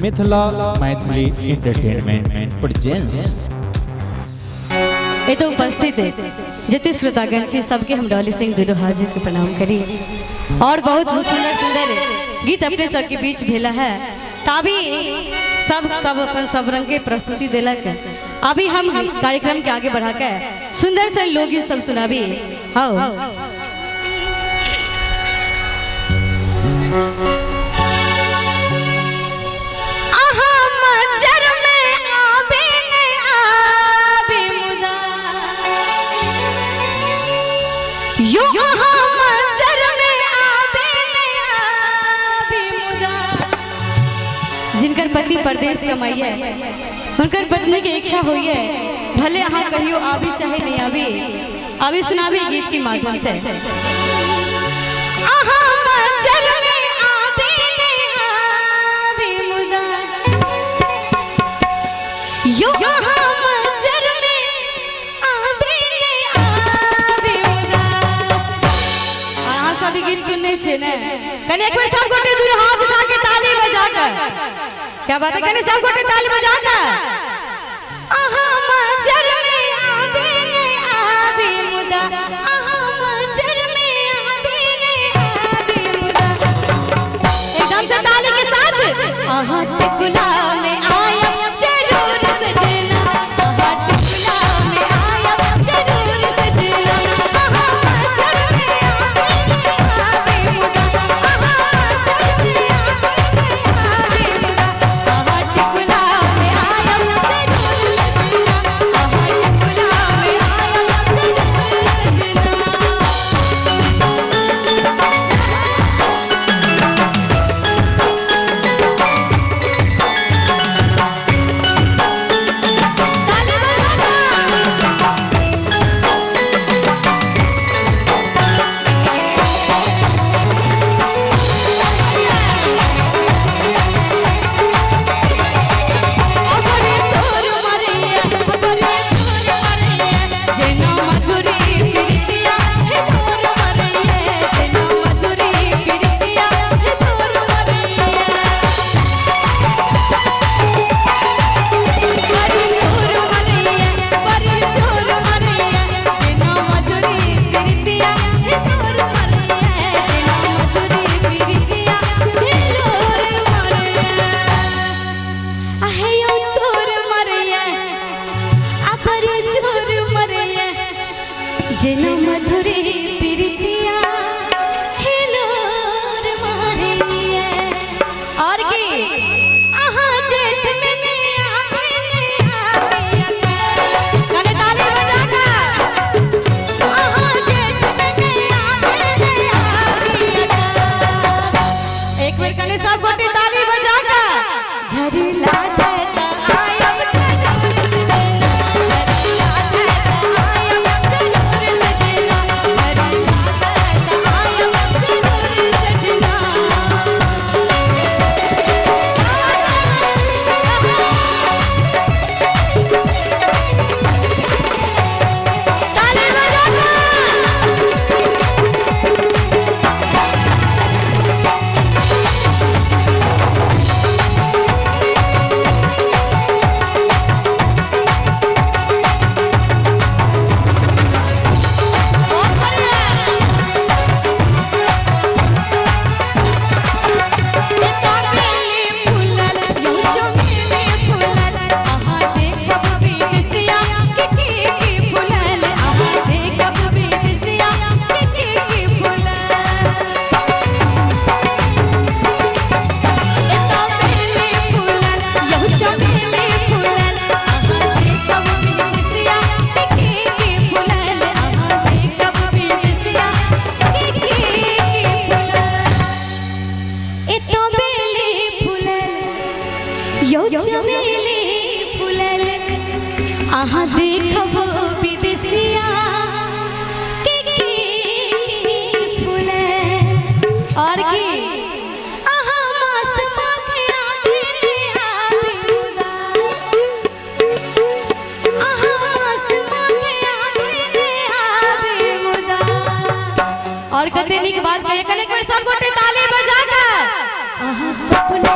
Mithila Maithili entertainment presents. एतऽ उपस्थित जते श्रोतागण छी सबके हम डॉली सिंह दुनू हाथ जोड़ के प्रणाम करी। और बहुत सुंदर सुंदर गीत अपने सबके बीच भेला है, तभी सब सब अपन सब रंग के प्रस्तुति दिलक। अभी हम कार्यक्रम के आगे बढ़ा के सुंदर से लोकगीत सब सुनाबी। आओ यो मंजर में आबे नहीं आबे मुदा। जिनकर पति परदेश कमाइए उनकर पत्नी के इच्छा होइए भले अहाँ कहियो आबी चाहे नहीं आबी, आबी सुनाबी गीत के माध्यम से। अहाँ मंजर में आबे नहीं आबे मुदा, यो अहाँ मंजर में आबे नहीं आबे मुदा। अहाँ सब गीत सुनने छे ने, कनी एक बेर सब गोटे दूर हाथ उठा के ताली बजा के, क्या बात है, कनी सब गोटे ताली बजा के। अहाँ मंजर में आबे नहीं आबे मुदा, अहाँ मंजर में आबे नहीं आबे मुदा। एकदम से ताली के साथ। अहाँ टिकुला में आया जरूर सजना, अहाँ टिकुला में आया जरूर सजना, अहाँ मंजर में आबे नहीं आबे मुदा, अहाँ मंजर में आबे नहीं आबे मुदा, अहाँ टिकुला में आया जरूर सजना, अहाँ टिकुला में आया जरूर सजना। ताली बजा के। अबरे तोर मरिया, अबरे तोर मरिया, जेना मधुरी प्रीतिया, हे तोर मरिया, जेना मधुरी प्रीतिया, हे तोर मरिया। बड़ी तोर मरिया, बड़ी चोर मरिया, जेना मधुरी प्रीतिया, हे तोर मरिया, जेना मधुरी प्रीतिया, हे तोर मरिया। आहे यो तोर मरिया, अपर चोर मरिया, जेना मधुरी प्रीतिया, हे लोर मरिया। और की अहाँ जेठ में नहीं आबे नहीं आबे कने ताली बजा के। अहाँ जेठ में नहीं आबे नहीं आबे एक बेर कने सब गोटे ताली बजा के। झरिला देता आयब जरूर सजना, झरिला देता आयब जरूर सजना, झरिला देता आयब जरूर सजना। ताली बजा के। बहुत बढ़िया। चमेली फूलल, you चमेली फूलल, अहाँ देखब विदेसिया के फूलल, अहाँ देखब विदेसिया के फूलल। चमेली फूलल, you चमेली फूलल, अहाँ देखब विदेसिया के फूलल, अहाँ देखब विदेसिया के फूलल। एतो बेली फूलल, यो चमेली फूलल, अहाँ देखब विदेसिया के फूलल। और की अहाँ मास माघे आबे नहीं आबे मुदा, अहाँ मास माघे आबे नहीं आबे मुदा। और कते नीक बात कहिए, कने एक बेर सब गोटे ताली बजा के। अहाँ सपना